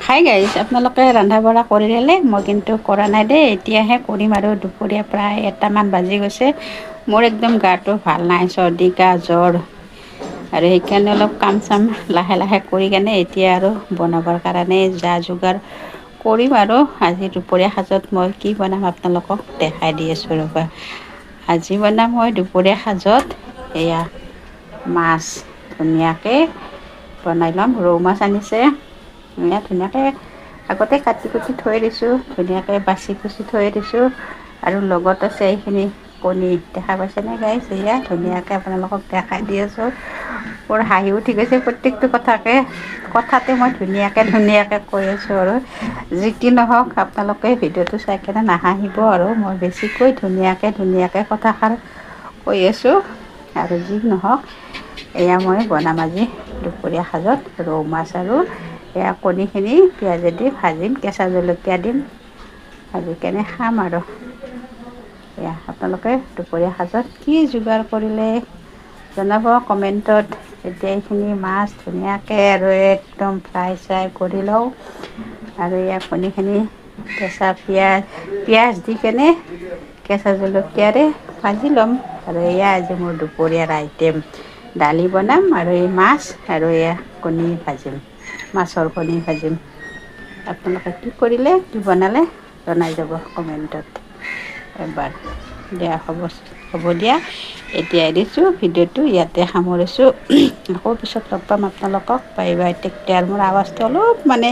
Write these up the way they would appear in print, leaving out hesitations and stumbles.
Hi guys, আপোনালোকে ৰন্ধা বঢ়া কৰি ল'লে? মই কিন্তু কৰা নাই দেই, এতিয়াহে কৰিম। আৰু দুপৰীয়া প্ৰায় 1টামান বাজি গৈছে। মোৰ একদম গাটো ভাল নাই, চৰ্দি, কাহ, জ্বৰ। আৰু সেইকাৰণে অলপ কাম চাম লাহে লাহে কৰি কেনে এতিয়া আৰু বনাবৰ কাৰণে যা যোগাৰ কৰিম। আৰু আজি দুপৰীয়া সাজত মই কি বনাম, আপোনালোকক দেখাই দি আছোঁ ৰ'বা। আজি বনাম মই দুপৰীয়া সাজত এয়া মাছ। ধুনীয়াকৈ বনাই ল'ম। ৰৌ মাছ আনিছে। এয়া ধুনীয়াকৈ আগতে কাটি কুটি থৈ দিছোঁ, ধুনীয়াকৈ বাছি কুচি থৈ দিছোঁ। আৰু লগত আছে এইখিনি কণী। দেখা পাইছেনে গাইজ? এয়া ধুনীয়াকৈ আপোনালোকক দেখাই দি আছোঁ। মোৰ হাঁহি উঠি গৈছে। প্ৰত্যেকটো কথাতে মই ধুনীয়াকৈ ধুনীয়াকৈ কৈ আছোঁ। আৰু যি কি নহওক, আপোনালোকে ভিডিঅ'টো চাই কেনে নাহাঁহিব আৰু মই বেছিকৈ ধুনীয়াকৈ ধুনীয়াকৈ কথাষাৰ কৈ আছোঁ। আৰু যি নহওক, এয়া মই বনাম আজি দুপৰীয়া সাজত ৰৌ মাছ আৰু এয়া কণীখিনি পিঁয়াজেদি ভাজিম, কেঁচা জলকীয়া দিম, ভাজি কেনে খাম। আৰু এয়া আপোনালোকে দুপৰীয়া সাজত কি যোগাৰ কৰিলে, জনাব কমেণ্টত। এতিয়া এইখিনি মাছ ধুনীয়াকৈ আৰু একদম ফ্ৰাই চাই কৰি লওঁ। আৰু এয়া কণীখিনি কেঁচা পিঁয়াজ পিঁয়াজ দি কেনে কেঁচা জলকীয়াৰে ভাজি ল'ম। আৰু এয়া আজি মোৰ দুপৰীয়াৰ আইটেম। দালি বনাম আৰু এই মাছ আৰু এয়া কণী ভাজিম, মাছৰ কণী ভাজিম। আপোনালোকে কি কৰিলে, কি বনালে, জনাই যাব কমেণ্টত এবাৰ। দিয়া, হ'ব হ'ব দিয়া। এতিয়া এৰিছোঁ, ভিডিঅ'টো ইয়াতে সামৰিছোঁ। আকৌ পিছত লগ পাম আপোনালোকক। Bye bye, take care. মোৰ আৱাজটো অলপ মানে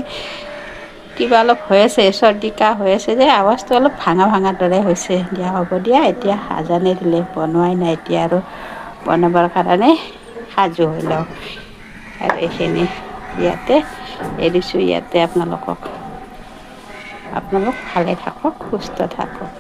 কিবা অলপ হৈ আছে, চৰ্দি কাহ হৈ আছে যে আৱাজটো অলপ ভাঙা ভাঙাৰ দৰে হৈছে। দিয়া, হ'ব দিয়া। এতিয়া আজানে দিলে, বনোৱাই নাই। এতিয়া আৰু বনাবৰ কাৰণে সাজু হৈ লওঁ। আৰু এইখিনি ইয়াতে এৰিছোঁ ইয়াতে আপোনালোকক। আপোনালোক ভালে থাকক, সুস্থ থাকক।